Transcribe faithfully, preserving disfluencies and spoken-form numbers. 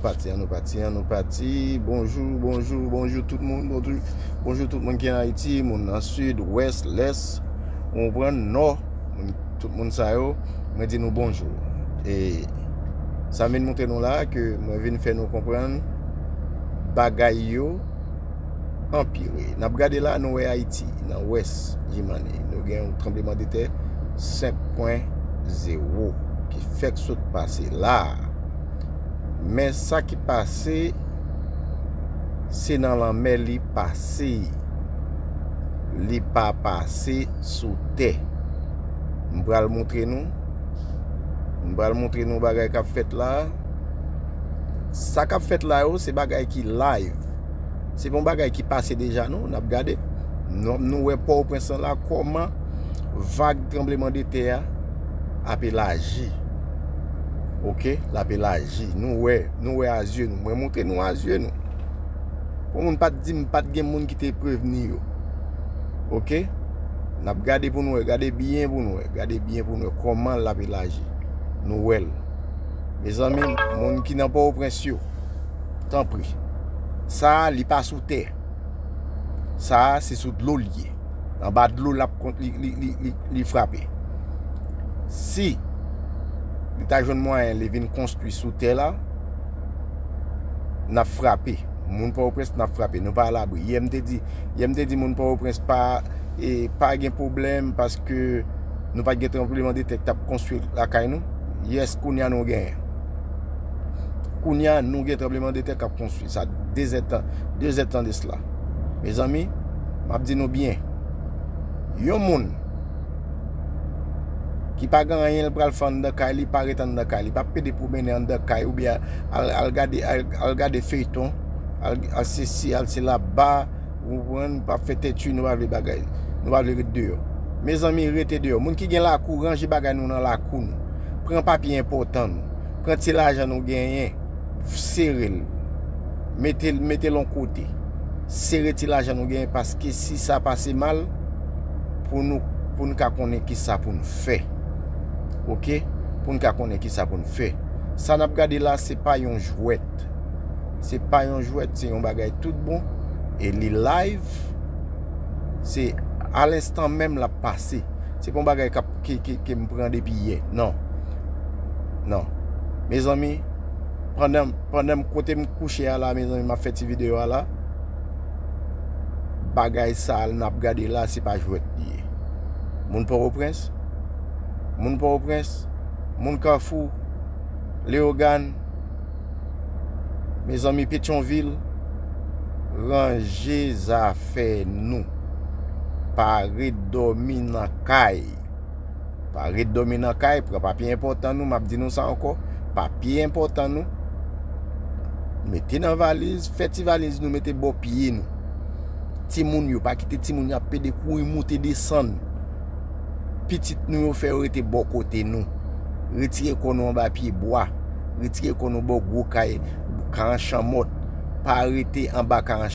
Pati, an nou pati, an nou pati. Bonjou, bonjou, bonjou tout moun. Bonjou, bonjou tout moun ki an Ayiti, moun nan sid, wès, lès, ou konprann, nò, moun, tout moun sa yo, mwen di nou bonjou. E sa m vin montre nou la, ke mwen vin fè nou konprann bagay yo anpire. N ap gade la, nou wè Ayiti, nan wès Jimane, nou gen yon tranblemanntè senk pwen zewo ki fèk sot pase la a. Men sa ki pase, se nan lanmè li pase. Li pa pase sou tè. M pral montre nou. M pral montre nou bagay k ap fèt la. Sa k ap fèt la yo, se bagay ki live. Se pa yon bagay ki pase deja, non, n ap gade. Nou, nou wè Pòtoprens lan la, kòman vag tranblemanntè a ap elaji. Oke, l ap elaji. Nou wè, nou wè a zye nou. Mwen montre nou a zye nou. Pou moun pa t di m pa t gen moun ki te prevni yo. Oke? N ap gade pou nou wè, gade byen pou nou wè, gade byen pou nou wè kòman l ap elaji. Nou wè l. Mezanmi, moun ki nan Pòtoprens yo, tanpri. Sa a, li pa sou tè. Sa a, se sou dlo li ye. Anba dlo l ap kon-, li, li, li, li, li frape. Si li ta jwenn mwayen li vin konstwi sou tè la, n ap frape. Moun Pòtoprens, n ap frape. Nou pa alabri. Yè m te di, yè m te di moun Pòtoprens pa, e, pa gen pwoblèm paske nou pa t gen tranblemanntè k t ap konstwi lakay nou. Yès, kounye a nou genyen. Kounye a nou gen tranblemanntè k ap konstwi. Sa de zèdtan, de zèdtan de sila. Mezanmi, m ap di nou byen. Yon moun ki pa gen anyen l pral fè anndan kay li, pa ret anndan kay li, pa pede pwomennen anndan kay oubyen al, al gade, al, al gade feyton, al, al sesi, al sela, ba, ou konprann, pa fè tèt nou pa vle bagay, nou pa vle ret deyò. Mezanmi, rete deyò. Moun ki gen lakou, ranje bagay nou nan lakou nou. Pran papye enpòtan nou. Pran ti lajan nou genyen, sere l. Mete l, mete l yon kote. Sere ti lajan nou genyen paske si sa pase mal, pou nou, pou n ka konnen kisa pou n fè. Oke? Pou n ka konnen kisa pou n fè. Sa n ap gade la, se pa yon jwèt. Se pa yon jwèt, se yon bagay tout bon. E li live. Se a lenstan menm l ap pase. Se pa yon bagay k ap, ke, ke, ke m pran depi yè. Non. Non. Mezanmi, pandan, pandan m kote m kouche a la, mezanmi, m ap fè ti videyo a la. Bagay sa a n ap gade la, se pa jwèt li ye. Moun Pòtoprens, moun Pòtoprens, moun Kafou, Leyogàn, mezanmi, Petyonvil, ranje zafè nou. Pa ret dòmi nan kay. Pa ret dòmi nan kay, pran papye enpòtan nou, m ap di nou sa ankò, papye enpòtan nou, mete nan valiz, fè ti valiz nou mete bò pye nou. Timoun yo, pa kite timoun yo ap pede kouri moute desann. Pitit nou yo fè yo rete bò kote nou. Retire kò nou anba pye bwa. Retire kò nou bò gwo kay, karan chanmòt. Pa rete anba karan